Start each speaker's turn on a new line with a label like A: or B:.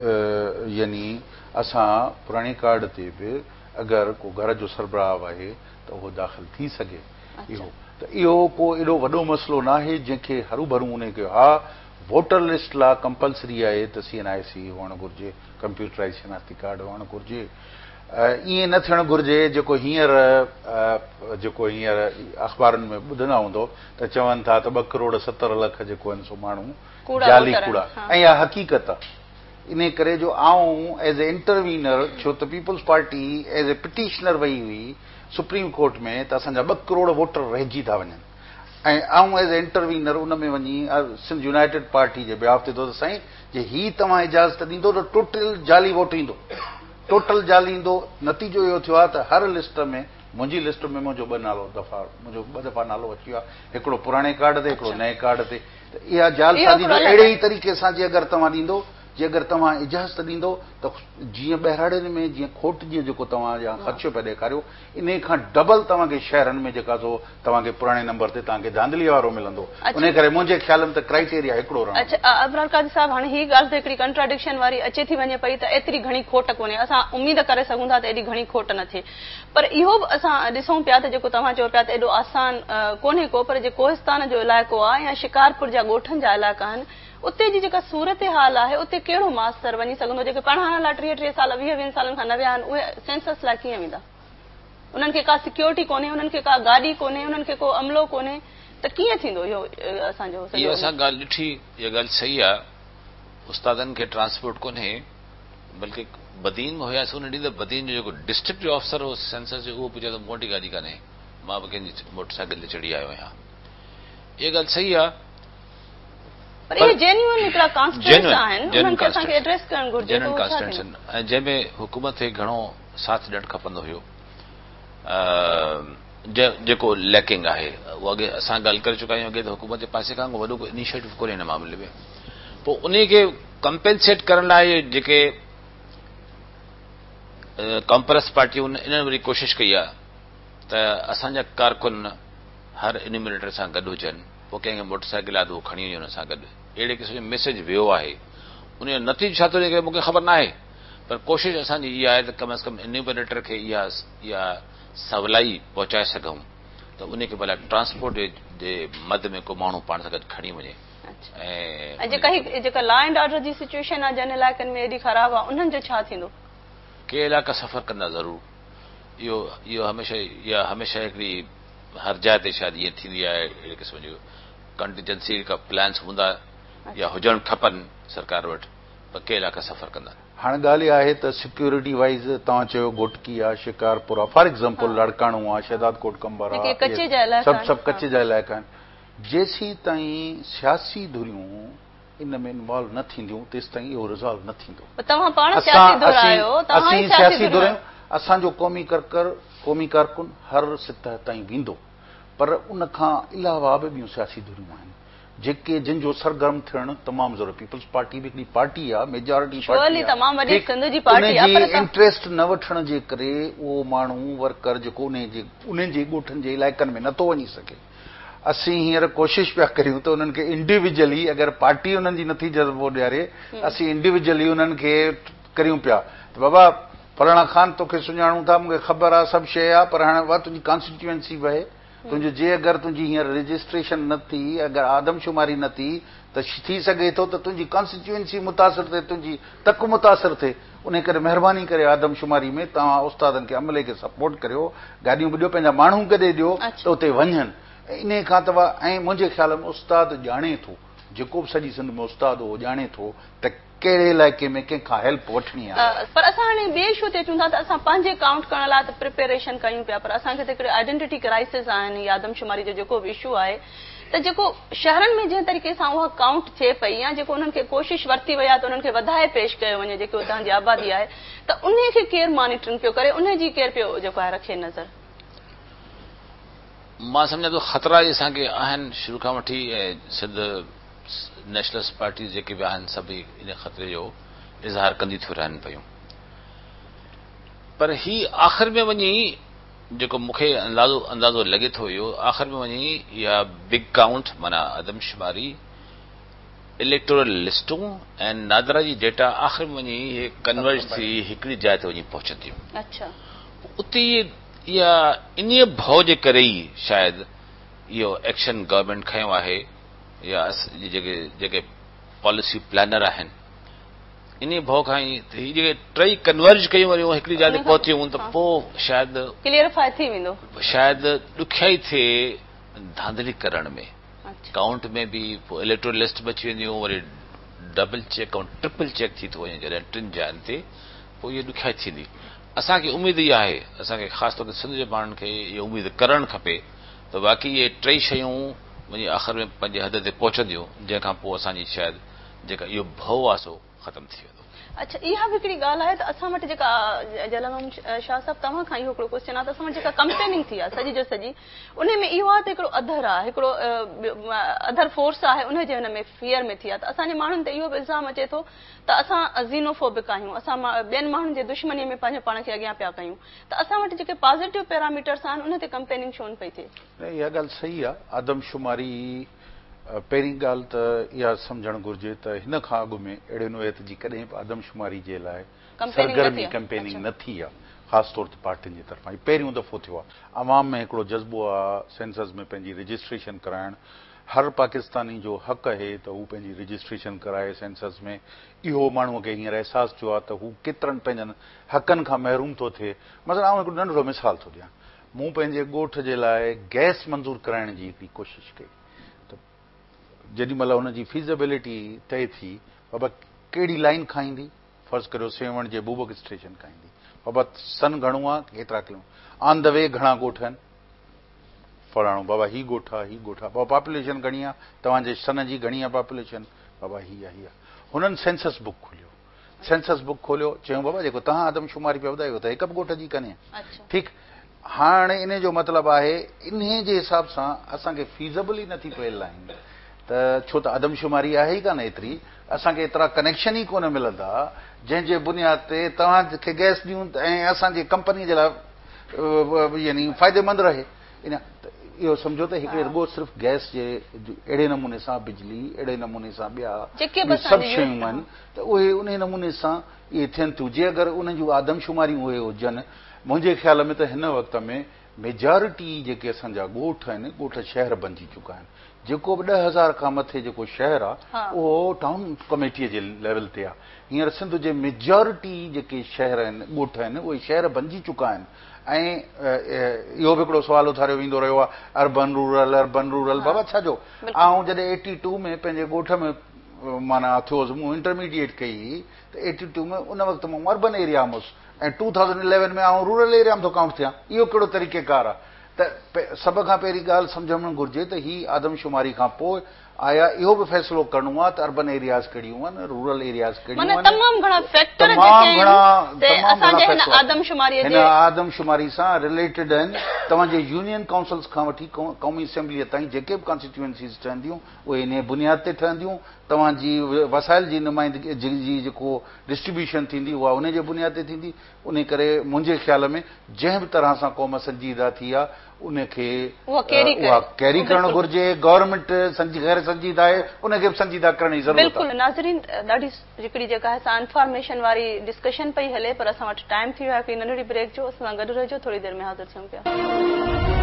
A: يعني اسان پراڻي ڪارڊ تي به اگر ڪو گهر جو سربراهه آهي ته اهو داخل ٿي سگهي. اهو ته اهو ڪو ايڏو وڏو مسئلو ناهي جنهن کي هروڀرو انهي کي ها ووٽر لسٽ لا ڪمپلسري آهي ته سي اين آء سي هئڻ گهرجي، ڪمپيوٽرائيز شناختي ڪارڊ هئڻ گهرجي. ائين نه ٿيڻ گهرجي جيڪو هينئر جيڪو هينئر اخبارن ۾ ٻڌندا هوندو ته چون ٿا ته ٻه ڪروڙ 70 لک جيڪو آهن سو ماڻهو جعلي ڪوڙا ۽ اها حقيقت آ. انهي ڪري جو آئون ايز اي انٽروينر ڇو ته peoples party as a petitioner وئي هئي سپريم ڪورٽ ۾ ته اسان جا ٻه ڪروڙ ووٽر رهجي ٿا وڃن ۽ آئون ايز اي انٽروينر ان ۾ وڃي سنڌ يونائيٽيڊ پارٽي جي بيهاف تي ٿو ته سائين جي هي توهان اجازت ڏيندو ته ٽوٽل جعلي ووٽ ايندو ٽوٽل جعلي ايندو نتيجو اهو ٿيو آ ته هر لسٽ ۾ منهنجي لسٽ ۾ منهنجو ٻه نالو دفعا منهنجو ٻه دفعا نالو اچي ويو آ هڪڙو پراڻي ڪارڊ تي هڪڙو نئين ڪارڊ تي ته اها جعلسازي به اهڙي ئي طريقي سان جي اگر توهان ڏيندو، جي اگر توهان اجازت ڏيندو ته جيئن ٻهراڙين ۾ جيئن کوٽ جيئن جيڪو توهان يا خدشو پيا ڏيکاريو انهي کان ڊبل توهان کي شهرن ۾ جيڪا سو توهان کي پراڻي نمبر تي توهان کي ڌانڌلي وارو ملندو انهي ڪري منهنجي خيال ۾ ته ڪرائيٽيريا هڪڙو رهڻ
B: اڇا ابرار قاضي صاحب هاڻي هي ڳالهه ته هڪڙي ڪنٽراڊڪشن واري اچي ٿي وڃي پئي ته ايتري گهڻي کوٽ ڪونهي اسان اميد ڪري سگهون ٿا ته ايڏي گهڻي کوٽ نه ٿئي پر اهو به اسان ڏسون پيا ته جيڪو توهان چئو پيا ته ايڏو آسان ڪونهي ڪو پر جي ڪوهستان جو علائقو آهي يا شڪارپور جا ڳوٺن جا علائقا آهن اتي جي جيڪا صورتحال آهي اتي ڪهڙو ماستر وڃي سگهندو جيڪي پڙهائڻ لاء ٽيهه ٽيهه سال ويهه ويهن سالن کان نه ويا آهن اهي سينسس لاء ڪيئن ويندا انهن کي ڪا سيڪيورٽي ڪونهي انهن کي ڪا گاڏي ڪونهي انهن کي ڪو عملو ڪونهي ته ڪيئن ٿيندو اهو اسان جو
C: سڄو اها اسان ڳالهه ڏٺي اها ڳالهه صحيح آهي استادن کي ٽرانسپورٽ ڪونهي بلڪه بدين ۾ هياسين ان ڏينهن ته بدين جو جيڪو ڊسٽرڪٽ جو آفيسر هو سينسس جو اهو پڇيو ته مون وٽ ئي گاڏي ڪانهي مان به ڪنهن جي موٽر سائيڪل تي چڙهي آيو آهيان اها ڳالهه صحيح آهي
B: پر اهي جينيوئن هڪڙا ڪانسٽرينٽس آهن انهن کي اسان کي ايڊريس ڪرڻ گهرجي
C: جينيوئن ڪانسٽرينٽس آهن ۽ جنهن ۾ حڪومت کي گهڻو ساٿ ڏيڻ کپندو هيو جيڪو ليڪنگ آهي اهو اڳي اسان ڳالهه ڪري چڪا آهيون اڳي ته حڪومت جي پاسي کان وڏو ڪو انيشيٽو ڪونهي هن معاملي ۾ پوء انهي کي ڪمپينسيٽ ڪرڻ لاء جيڪي قومپرست پارٽيون انهن وري ڪوشش ڪئي آهي ته اسان جا ڪارڪن هر انيومريٽر سان گڏ هجن پوء ڪنهن کي موٽر سائيڪل آهي ته اهو کڻي وڃي ان سان گڏ اهڙي قسم جو ميسيج ويو آهي ان جو نتيجو ڇا ٿو نڪري مون کي خبر ناهي پر ڪوشش اسان جي اها آهي ته ڪم از ڪم انيومريٽر کي اها اها سولائي پهچائي سگهون ته ان کي ڀلا ٽرانسپورٽ جي مد ۾ ڪو ماڻهو پاڻ سان گڏ کڻي وڃي.
B: ۽ جيڪا هي جيڪا لا اينڊ آرڊر جي سچوئيشن آ جن علائقن ۾ ايڏي خراب آ انهن جو ڇا ٿيندو؟
C: ڪي علائقا سفر ڪندا ضرور اهو اهو هميشه اها هميشه هڪڙي هر جاء تي شايد ائين ٿيندي آهي اهڙي قسم جو ڪنٽيجنسي ڪا پلانس هوندا يا هجڻ کپن سرڪار وٽ پر ڪي علائقا سفر ڪندا.
A: هاڻ ڳالهه اها آهي ته سيڪيورٽي وائيز توهان چيو گهوٽڪي آ شڪارپور آ فار ايگزامپل لاڙڪاڻو آ شهدادڪوٽ قمبر آ سڀ سڀ ڪچي جا علائقا آهن جيسين تائين سياسي ڌريون ان ۾ انوالو نه ٿينديون تيستائين اهو ريزالو نه ٿيندو.
B: توهان پاڻ سياسي ڌر آهيو، توهان ئي سياسي ڌر آهيو.
A: اسان جو قومي ڪرڪر، قومي ڪارڪن هر سطح تائين ويندو پر ان کان علاوه به ٻيون سياسي ڌريون آهن جيڪي جن جو سرگرم ٿيڻ تمام ضروري پيپلز پارٽي به هڪڙي پارٽي آهي ميجارٽي پارٽي آهي
B: ٺيڪ ان
A: جي انٽريسٽ نه وٺڻ جي ڪري اهو ماڻهو ورڪر جيڪو انهن جي ڳوٺن جي علائقن ۾ نٿو وڃي سگهي. اسين هينئر ڪوشش پيا ڪريون ته انهن کي انڊيويجلي اگر پارٽي انهن جي نٿي جذبو ڏياري اسين انڊيويجلي انهن کي ڪريون پيا ته بابا فلاڻا خان توکي سڃاڻون ٿا مونکي خبر آ سڀ شيء آ پر هاڻي بابا تنهنجي ڪانسٽيٽيوئنسي به آهي تنهنجو جي اگر تنهنجي هينئر رجسٽريشن نه ٿي اگر آدمشماري نه ٿي ته ٿي سگهي ٿو ته تنهنجي ڪانسٽيٽيوئنسي متاثر ٿئي تنهنجي تڪ متاثر ٿئي انهي ڪري مهرباني ڪري آدمشماري ۾ توهان استادن کي عملي کي سپورٽ ڪريو گاڏيون به ڏيو پنهنجا ماڻهو گڏي ڏيو ته اتي وڃن انهي کان ته ۽ منهنجي خيال ۾ استاد ڄاڻي ٿو جيڪو به سڄي سنڌ ۾ استاد اهو ڄاڻي ٿو ته ڪهڙي علائقي ۾ ڪنهن کان هيلپ وٺڻي آهي.
B: پر اسان هاڻي ٻئي اشو تي اچون ٿا ته اسان پنهنجي ڪائونٽ ڪرڻ لاء ته پريپيريشن ڪيون پيا پر اسان کي ته هڪڙي آئيڊنٽيٽي ڪرائسز آهن هي آدمشماري جو جيڪو به اشو آهي ته جيڪو شهرن ۾ جنهن طريقي سان اها ڪائونٽ ٿئي پئي يا جيڪو انهن کي ڪوشش ورتي وئي آهي ته انهن کي وڌائي پيش ڪيو وڃي جيڪي اتان جي آبادي آهي ته انهي کي ڪير مانيٽرنگ پيو ڪري انهي جي ڪير پيو جيڪو آهي رکي نظر.
C: مان سمجهان ٿو خطرا اهي اسان کي آهن شروع کان وٺي ۽ سنڌ نيشنلسٽ پارٽيز جيڪي به آهن سڀ ان خطري جو اظهار ڪندي ٿيون رهن پيون پر هي آخر ۾ وڃي جيڪو مون کي اندازو اندازو لڳي ٿو اهو آخر ۾ وڃي اها بگ ڪائونٽ معنيٰ آدمشماري اليڪٽورل لسٽون ۽ نادرا جي ڊيٽا آخر ۾ وڃي اهي ڪنورج ٿي هڪڙي جاء تي وڃي پهچنديون.
B: اڇا.
C: اتي اها انهيء ڀؤ جي ڪري ئي شايد اهو ايڪشن گورنمينٽ کنيو آهي يا جيڪي جيڪي پاليسي پلانر آهن انهيء ڀؤ کان ئي ته هي جيڪي ٽئي ڪنورج ڪيون وري هڪڙي جاء تي پهتيون ته پوء شايد
B: ڪليئرفائي ٿي ويندو.
C: شايد ڏکيائي ٿئي ڌانڌلي ڪرڻ ۾. ڪائونٽ ۾ به پوء اليڪٽورل لسٽ به اچي وينديون وري ڊبل چيڪ ۽ ٽرپل چيڪ ٿي ٿو وڃي جڏهن ٽن جاين تي پوء اها ڏکيائي ٿيندي. اسان کي اميد اها آهي اسان کي خاص طور تي سنڌ جي ماڻهن کي اها اميد ڪرڻ کپي ته واقعي اهي ٽئي شيون وڃي آخر ۾ پنهنجي حد تي پهچنديون جنهن کان پوء اسان جي شايد جيڪا اهو ڀؤ آهي سو ختم ٿي ويندو.
B: اڇا اها به هڪڙي ڳالهه آهي ته اسان وٽ جيڪا جلال محمد شاهه صاحب توهان کان اهو هڪڙو ڪوئسچن آهي ته اسان وٽ جيڪا ڪمپيننگ ٿي آهي سڄي جو سڄي انهي ۾ اهو آهي ته هڪڙو اڌر آهي هڪڙو اڌر فورس آهي انهي جي هن ۾ فيئر ۾ ٿي آهي ته اسان جي ماڻهن تي اهو به الزام اچي ٿو ته اسان زينوفوبڪ آهيون اسان ٻين ماڻهن جي دشمني ۾ پنهنجو پاڻ کي اڳيان پيا ڪيون ته اسان وٽ جيڪي پازيٽو پيراميٽرس آهن انهي تي ڪمپيننگ ڇو نه پئي ٿئي؟
A: نه اها ڳالهه صحيح آهي آدمشماري پهرين ڳالهه ته اها سمجهڻ گهرجي ته هن کان اڳ ۾ اهڙي نوعيت جي ڪڏهن به آدمشماري جي لاء سرگرمي ڪمپيننگ نه ٿي آهي خاص طور تي پارٽين جي طرفان هي پهريون دفعو ٿيو آهي عوام ۾ هڪڙو جذبو آهي سينسس ۾ پنهنجي رجسٽريشن ڪرائڻ هر پاڪستاني جو حق آهي ته هو پنهنجي رجسٽريشن ڪرائي سينسس ۾ اهو ماڻهو کي هينئر احساس ٿيو آهي ته هو ڪيترن پنهنجن حقن کان محروم ٿو ٿئي مثلا آئون هڪڙو ننڍڙو مثال ٿو ڏيان مون پنهنجي ڳوٺ جي لاء گئس منظور ڪرائڻ جي هڪڙي ڪوشش ڪئي ته جيڏي مهل ان جي فيزيبلٽي طئي ٿي، بابا ڪهڙي لائين کان ايندي؟ فرض ڪريو سيوهڻ جي بوبڪ اسٽيشن کان ايندي. بابا سن گهڻو آ، ڪيترا ڪلو آن the V گهڻا ڳوٺ آهن؟ فلاڻو بابا هي ڳوٺ آ، هي ڳوٺ آ. بابا پاپوليشن گهڻي آ؟ توهان جي سن جي گهڻي آ پاپوليشن؟ بابا هي آ، هي آ. هنن سينسس بڪ کوليو. سينسس بڪ کوليو، چيائون بابا جيڪو توهان آدمشماري پيا ٻڌايو اهو ته هڪ به ڳوٺ جي ڪانهي. ٺيڪ هاڻي انهي جو مطلب آهي انهي جي حساب سان اسان کي فيزبل ئي نٿي پئي لائين ته ڇو ته آدمشماري آهي ئي ڪانه ايتري اسان کي ايترا ڪنيڪشن ئي ڪونه ملندا جنهن جي بنياد تي توهان کي گئس ڏيون ۽ اسان جي ڪمپني جي لاء يعني فائديمند رهي. ان ته اهو سمجهو ته هڪڙي رڳو صرف گئس جي اهڙي نموني سان بجلي اهڙي نموني سان ٻيا سڀ شيون آهن ته اهي انهي نموني سان اهي ٿين ٿيون جي اگر انهن جون آدمشماريون اهي هجن منهنجي خيال ۾ ته هن وقت ۾ ميجارٽي جيڪي اسان جا ڳوٺ آهن ڳوٺ شهر بنجي چڪا آهن جيڪو به 10,000 کان مٿي جيڪو شهر آهي اهو ٽائون ڪميٽي جي ليول تي آهي هينئر سنڌ جي ميجارٽي جيڪي شهر آهن ڳوٺ آهن اهي شهر بنجي چڪا آهن ۽ اهو به هڪڙو سوال اٿاريو ويندو رهيو آهي اربن رورل اربن رورل بابا ڇا جو آئون جڏهن ايٽي ٽو ۾ پنهنجي ڳوٺ ۾ معنيٰ ٿيو هوس مون انٽرميڊيٽ ڪئي هئي ته ايٽي ٽو ۾ ان وقت مان اربن ايريا ۾ هوس ۽ 2011 ۾ آئون رورل ايريا ۾ ٿو ڪائونٽ ٿيان اهو ڪهڙو طريقي ڪار آهي ته سڀ کان پهرين ڳالهه سمجهڻ گهرجي ته هي آدمشماري کان پوء آيا اهو به فيصلو ڪرڻو آهي ته اربن ايرياز ڪهڙيون آهن رورل ايرياز ڪهڙيون
B: آهن تمام گهڻا فيڪٽر جيڪي آهن سي اسان جي هن آدمشماري
A: جي هن آدمشماري سان رليٽيڊ آهن توهان جي يونين ڪائونسلز کان وٺي قومي اسيمبلي تائين جيڪي به ڪانسٽيٽوئنسيز ٺهنديون اهي انهي بنياد تي ٺهنديون توهان جي وسائل جي نمائندگي جي جيڪو ڊسٽريبيوشن ٿيندي اها انهي جي بنياد تي ٿيندي انهي ڪري منهنجي خيال ۾ جنهن به طرح سان قوم سنجيده ٿي آ ان کي اها ڪيري ڪرڻ گهرجي گورنمينٽ غير سنجيده آهي ان کي به سنجيده ڪرڻ جي ضرورت آهي.
B: بلڪل ناظرين ڏاڍي هڪڙي جيڪا آهي سا انفارميشن واري ڊسڪشن پئي هلي پر اسان وٽ ٽائيم ٿي ويو آهي هڪڙي ننڍڙي بريڪ جو اسان سان گڏ رهجو ٿوري دير ۾ حاضر ٿيون پيا.